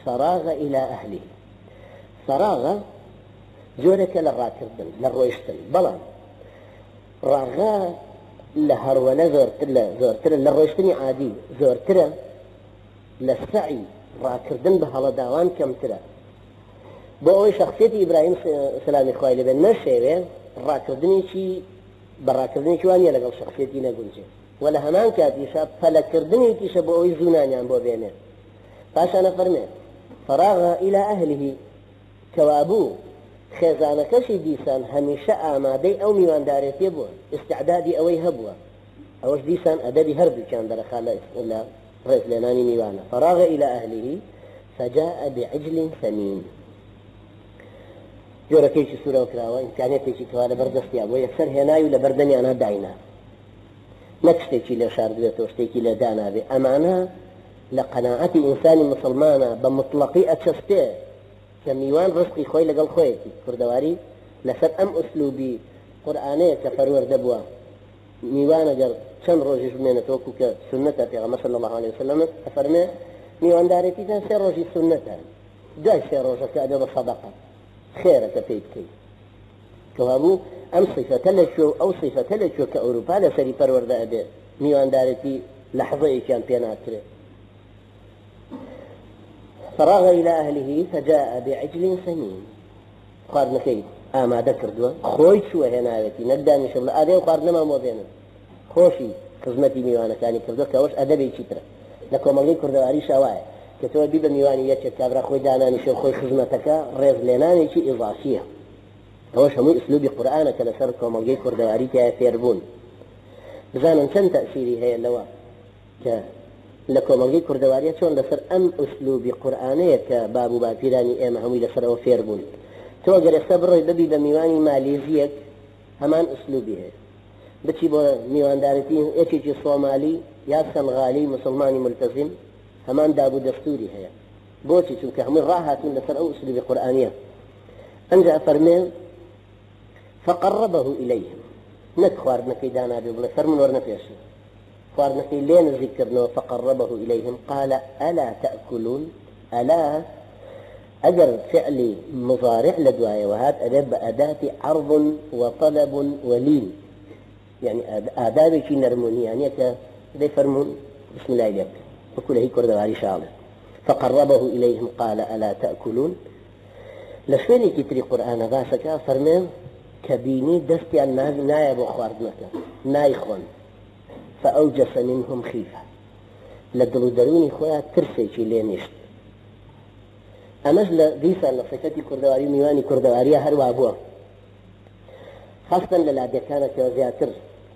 فراغ إلى أهله. فراغ جۆرێکە لە ڕاکردن، لە ڕۆیشتن، بەڵام ڕاغا لە هەروەلە زۆرتر لە زۆرترە لە ڕۆیشتنی عادی زۆرترە لە سەعی ڕاکردن بە هەڵەداوان کەمترە. بۆ ئەوەی شەخسیەتی ئیبراهیم سەلامی خوای لێ بێ نەشێوێ، ڕاکردنێکی بە ڕاکردنێکی وا نییە لەگەڵ شەخسیەتی نەگونجێ و لە هەمان کاتیشا پەلەکردنێکیشە بۆ ئەوەی زوو نانیان بۆ بێنێ. پاشان ئەفەرمێ، فراغ الی اهله، کەوابوو خێزانەکەشی دیسان هەمیشە ئامادەی ئەو میواندارێتیە بووە، ئیستعدادی ئەوەی هەبووە، ئەوەش دیسان ئەدەبی هەردووکیان دەرەخا لە ڕێزلێنانی میوانە، فراغ الی اهله فجاء بعجل سمین، جۆرەکەیەکی سوورەوە کراوە، ئیمکانیەتێکی کەوا لەبەر دەستیا بووە، یەکسەر هێنای و لەبەر دەمیانا داینا، نەک شتێکی لێ شاردبێتەوە، شتێکی لێ دانابێ، ئەمانە لە قەناعەتی ئینسانی موسڵمانە بە موتڵەقی ئەچەسپێ کە میوان ڕزقی خۆی لەگەڵ خۆیەتی، کوردەواری لەسەر ئەم ئوسلوبی قورئانەیە کە پەروەردە بووە، میوان ئەگەر چەند ڕۆژیش بمێنێتەوە وەکو کە سوننەتە پێغەمبەر صلی اللە علیە وسلم ئەفەرمێ میواندارێتیتان سێ ڕۆژی سوننەتە دوای سێ ڕۆژەکە ئەبێ بە سەدەقە خێرە کە پێی بکەی. کەوابوو ئەم سیفەتە لە کوێ و ئەو سیفەتە لە کوێ کە ئەوروپا لەسەری پەروەردە ئەبێ میواندارێتی لەحزەیەکیان پێ ناکرێ. فراغ إلى أهله فجاء بعجل سمين. خواردنەکەی ئامادە کردووە، خۆی چووە هێناوێتی، نەک دانیشە بڵێ ئادەی ئەو خواردنەمان بۆ بێنن. خۆشی خزمەتی میوانەکانی کردووە کە ئەوەش ئەدەبێکی ترە. لە کۆمەڵگەی کوردەواریشا وایە کە تۆ بی بە میوانی یەکێک کابرا خۆی دانانیشێ و خۆی خزمەتەکە ڕێزلێنانێکی ئیزافییە. ئەوەش هەمووی ئسلوبی قورئانە کە لەسەر کۆمەڵگەی کوردەواری تیایا فێربوون. بزانن چەند تەئسیری هەیە لەوە کە لە کۆمەڵگەی کوردەواریە چۆن لەسەر ئەم ئسلوبی قورئانەیە کە باب و باپیرانی ئێمە هەمووی لەسەر ئەوە فێربوون. تۆ ئەگەر ئێستا بڕۆی ببی بە میوانی مالیزیەک هەمان ئسلوبی هەیە. بچی بۆ میواندارێتی یەکێکی سۆمالی یا سەنغالی موسڵمانی مولتەزیم هەمان داب و دەستوری هەیە. بۆچی؟ چونکە هەمووی ڕاهاتوون لەسەر ئەو ئسلوبی قورئانیە. ئەنجا ئەفەرمێ فقربه الیهم، نەک خواردنەکەی دانابێ و بڵێ فەرموون وەرنە پێشێ، خواردنەکەی لێ نزیک کردنەوە فقربه الیهم قال الا تاکلون. الا ئەگەر فعلی مضارع لە دوایەوە هات ئەبێ بە ئەداتی عرض وطلب ولین، یعنی ئادابێکی نەرمونیانە کە دەی فەرموون بسم الله لێ بکە، وەکو لە هی کوردەواری شاڵێ فقربه الیهم قال الا تاکلون. لە شوێنێکی تری قورئانە باسەکە فەرمێ کە بینی دەستیان نایە بۆ خواردنەکە نایخۆن، فأوجس منهم خیفە، لە دڵ و دەروونی خۆیان ترسێکی لێ نیشت. ئەمەش لە دیسان لە سیفەتی کوردەواری و میوانی کوردەواریە هەروا بووە، خاستەن لە لادێکانە کە زیاتر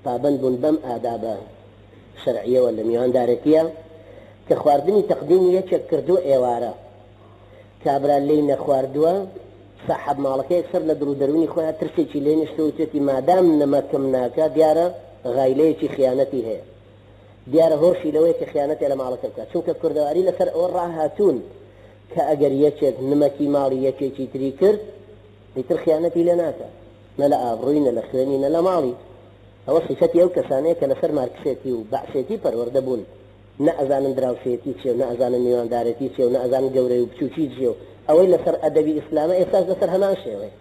پابەند بوون بەم ئادابە شەرعیەوە لە میواندارێتیە، کە خواردنی تەقدیمی یەکێک کردووە ئێوارە کابرا لێی نەخواردووە، ساحەب ماڵەکە یەکسەر لە دڵ و دەروونی خۆیا ترسێکی لێ نیشتووە وتویەتی مادام نمەکم ناکا دیارە غایلەیەکی خیانەتی هەیە، دیارە هۆشی لەوەیە کە خیانەتێ لە ماڵەکە بکات، چونکە کوردەواری لەسەر ئەوە ڕاهاتوون کە ئەگەر یەکێک نمەکی ماڵی یەکێکی تری کرد ئیتر خیانەتی لێ ناکات، نە لە ئابڕووی نە لە خوێنی نە لە ماڵی. ئەوە سیفەتی ئەو کەسانەیە کە لەسەر مارکسێتی و بەعسێتی پەروەردە بوون. نە ئەزانن دراوسێیەتی چیە و نە ئەزانن میواندارێتی چیە و نە ئەزانن گەورەی و بچوکی چیە و ئەوەی لەسەر ئەدەبی ئیسلامە ئێستاش لەسەر هەمان شێوەیە.